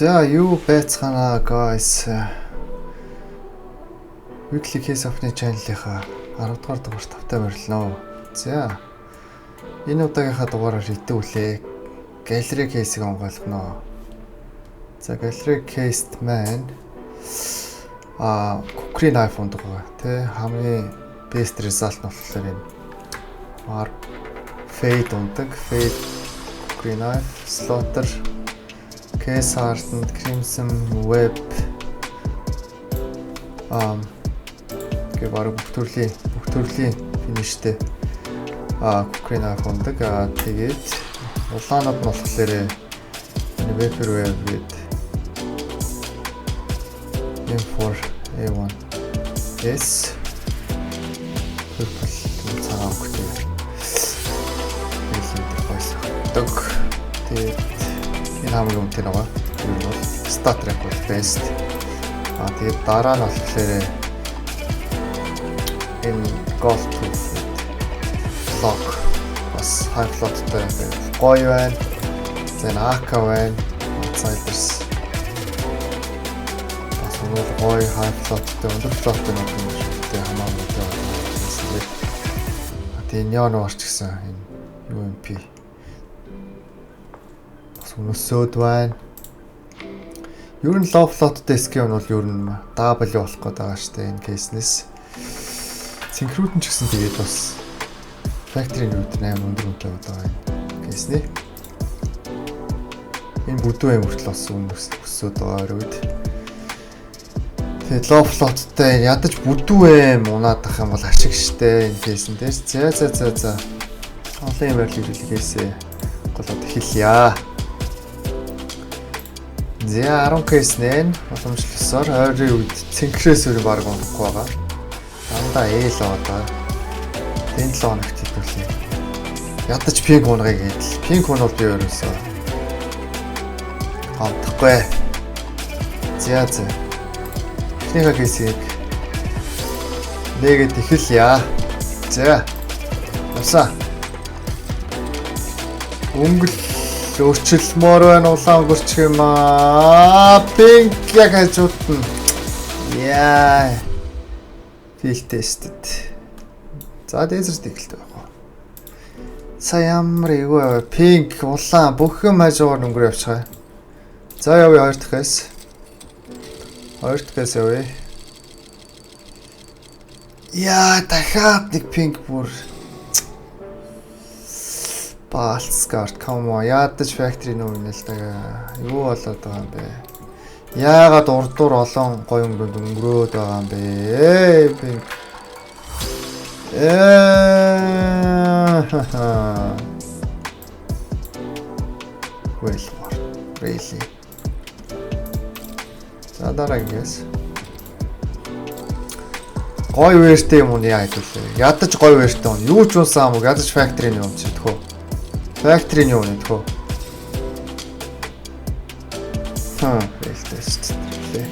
За, юу байцгаана, guys. Weekly Case of-ны channel-ийнхаа 10 дугаар дугаар тавтай морилно. За. Энэ удаагийнхаа дугаараар хэдүүлээ. Gallery case-ийг онгойлгоно. За, gallery case маань Kukri knife унадаг байгаа тий, хамгийн best result нь болохоор энэ Mar Fade унадаг. Fade Kukri knife, Slaughter, Case Hardened, Crimson Web гэ бараг бүх төрлийн finish тэй Kukri knife унадаг. Тэгээд улаанууд нь болохоор энэ Vaporwave гэдэг M4 A1 S purple цагаан өнгөтэй хэлээд гойсдаг. Тэгээд энэ хамгийн үнэтэй байгаа. Ер нь бол StatTrak бол best. Тэгээд дараа нь болохоор энэ Gold Tooth Glock бас high float-тай гоё байна. За, энэ AK байна. Outsiders бас өнөр гоё high float-тай, өндөр float-тай нэг юм шүү дээ, хамаагүй байна. Тэгээ Neon War ч гэсэн энэ UMP бас өнөсөөд байна. Ер нь low float-тай skin бол ер нь W болох гээд байгаа шүү дээ энэ case-нээс. Цэнхрүүд нь ч гэсэн тэгээд бас factory new-д 8 өндөр үнэтэй байгаа энэ case-ний. Энэ бүдүү юм хүртэл бас өсөөд байгаа өрөөд. Тэгээд low float-тай ядаж бүдүү эм унаад ах юм бол ашиг штэ энэ case-н дээр. За. Олон юм байрлал хэрэглээсээ голоод эхэлье. За, 10 case нэн уламжлалсаар ойрын үед цэнхрээс өөр баг унахгүй байгаа. Дандаа ээл байгаа. Энэ 7 хоногт хэдүүлээ. Ядаж pink унгыг гэдэл. Pink ун бол би өөрөөсөө гомдохгүй. За. Эхнийхээ case-ийг нээгээд эхэлье. За. Явсаа. Өнгөл өөрчлөлмөр байна, улаан өнгөрчих юм аа. Pink яг хажууд нь. Яа. Field tested. За, Desert Eagle-тэй байх уу. Са, ямар эвгүй, pink, улаан бүх юм хажуугаар өнгөрөө явчихаа. За, явъя, хоёр дахь case. Хоёр дахь case явъя. Яа, дахиад нэг pink бүр. Balsgard, come on. Ядаж factory new юм л да. Юу болоод байгаа юм бэ? Яагаад урдуур олон гоё өнгөнд өнгөрөөд байгаа юм бэ? Эй, pink. Э. Well, really. За, дараагаас. Гой wear-тэй юм уу, яа хэвлээ. Ядаж гоё wear-тэй юм. Юу ч унсан юм уу? Ядаж factory new юм чи тхөө. Factory new юм тхөө. Хаа, field test лээ.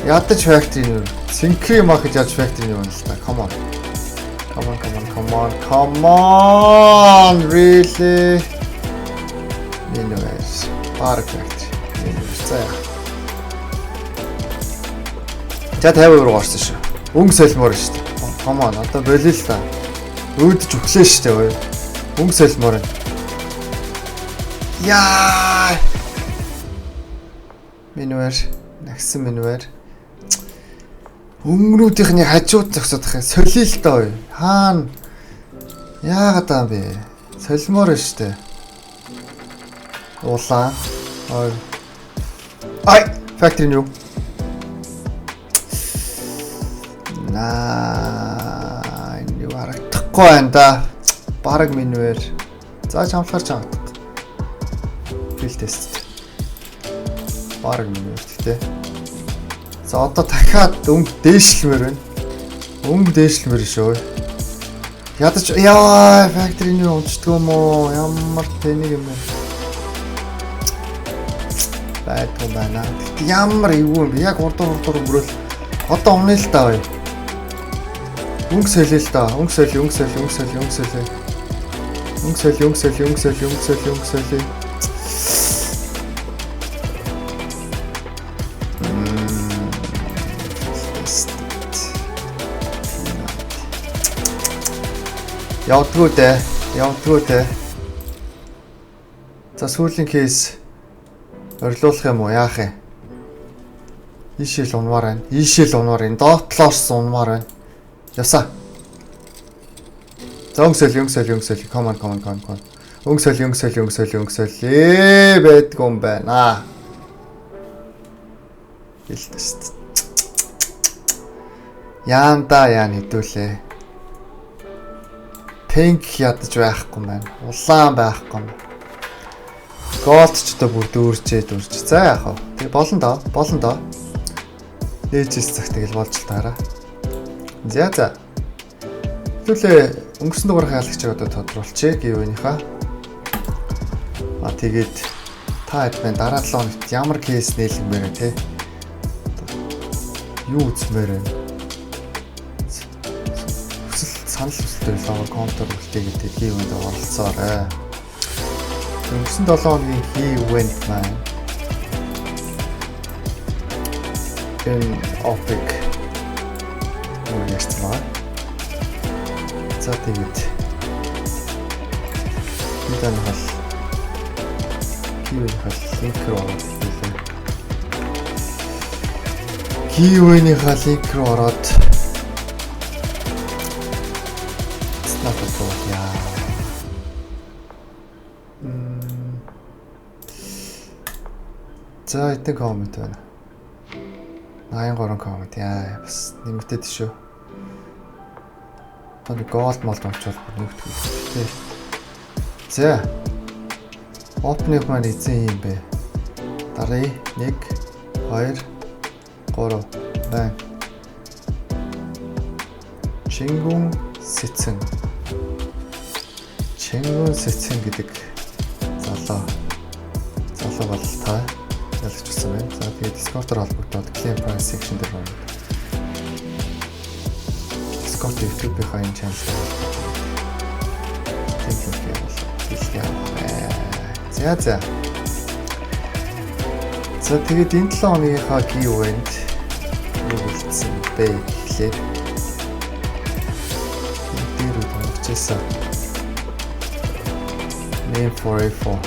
Ядаж factory new. Цэнхрийн мах гэж яаж factory new юм л та. Come on. Come on, come on, come on, come on. Really? Anyways, бараг factory. Anyways, за яа. За, 50% руу орсон шүү. Өнгө солимоор шүү дээ. Come on, одоо болио л та. Өөдөж өглөө шүү дээ. Өнгө солимоор байна. Яа. Минвэр, нагсан минвэр. Өнгөнүүдийнхний хажууд зогсоод их солио л доо. Хаана яагаад байгаа юм бэ? Солимоор шүү дээ. Улаан. Ой. Ай, factory new. Наа, энэ юу харагдахгүй байна да. Бараг минвэр. За, чамлахаар чамдах. Field test. Бараг минвэр гэхдээ. За, одоо дахиад өнгө дээшлэмээр байна. Өнгө дээшлэмээр шүү. Ядаж яа, factory new унцдаг юм уу? Ямар тэнийг юм бэ? Байдгүй байна. Тэгтээ ямар эвгүй юм бэ? Яг урдуур урдуур өнгөрөөл одоо унаа л даа. Өнгө солио л даа. Өнгө солио, өнгө солио, өнгө солио, өнгө солио. Өнгө соли, өнгө соли, өнгө соли, өнгө соли, өнгө соли. Явдггүй дээ. Явдггүй дээ. За, сүүлийн case орилуулах юм уу? Яах юм? Ийшээ л унмаар байна. Ийшээ л унмаар байна. Доод талоос унмаар байна. Явсаа. За, өнгө соли, өнгө соли, өнгө соли. Come on, come on, come on, come on. Өнгө соли, өнгө соли, өнгө соли, өнгө соли. Байдгүй юм байна. Хэлтэст. Яанда яа хэдүүлээ. Pink ядаж байхгүй маань. Улаан байхгүй. Gold ч одоо бүр дүүрчээ дүүрч. За, яах вэ? Тэгээ болно доо. Болно доо. Ээжээс цаг тэгэл болж л таараа. За за. Хэдүүлээ өнгөрсөн дугаарынхаа ялагчийг одоо тодруулчихъя giveaway-ийнхаа. А тэгээд та хэд маань дараа 7 хоногт ямар case нээлгмээр вэ те? Юу үзмээр байна? Хүсэл санал хүсэлтээр лого комментоор үлдээгээд giveaway-д оролцоорой. Өнгөрсөн 7 хоногийн giveaway маань энэ OP-г юу ярьсан байгаа. За, тэгээд бид анхал giveaway-ийнхаа link руу ороод хэлээ. Giveaway-ийнхаа link руу ороод надад яа. За, эдэн comment байна. 83 comment. Яа, бас нэмэгдээд шүү. Одоо нэг gold молд олчвол нэмэгдэх үү. За. Opening маань эзэн юм бэ. Даръя. 1 2 3 байна. Чингүн Сэцэн. Чингүн Сэцэн гэдэг залуу. Залуу бол та ялагч болсон байна. За, тэгээд Discord-оор холбогдоод claim prize section дээр ороод Discord, YouTube-ийнхаа энэ channel дээр холбогдоод тийм тийм бол бэлгээ авах. За за. За, тэгээд энэ 7 хоногийнхаа giveaway-нд юу бэлдсэн бэ гэхлээр энэ дээр үл унагчээсэн. Name for A4.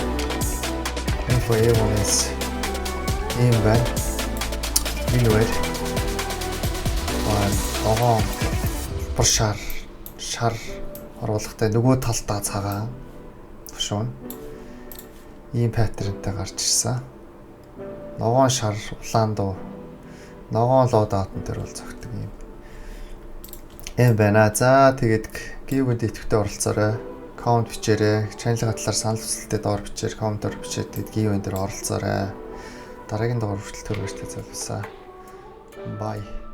Name for A1S ийм байна. Энэ үер. Ногоон улбар шар шар оруулахтай, нөгөө талдаа цагаан тушуун ийм pattern тай гарч ирсэн. Ногоон шар улаан дуу ногоон loadout-ан дээр бол зөгтөг юм. Эм байна. За, тэгээд giveaway-д идэвхтэй оролцоорой. Comment бичээрэй. Channel-ын талаар санал хүсэлтээ доор бичээр, comment-оор бичээр, тэгээд giveaway дээр оролцоорой. Дараагийн дугаар хүртэл түр баяртай залуусаа. Bye.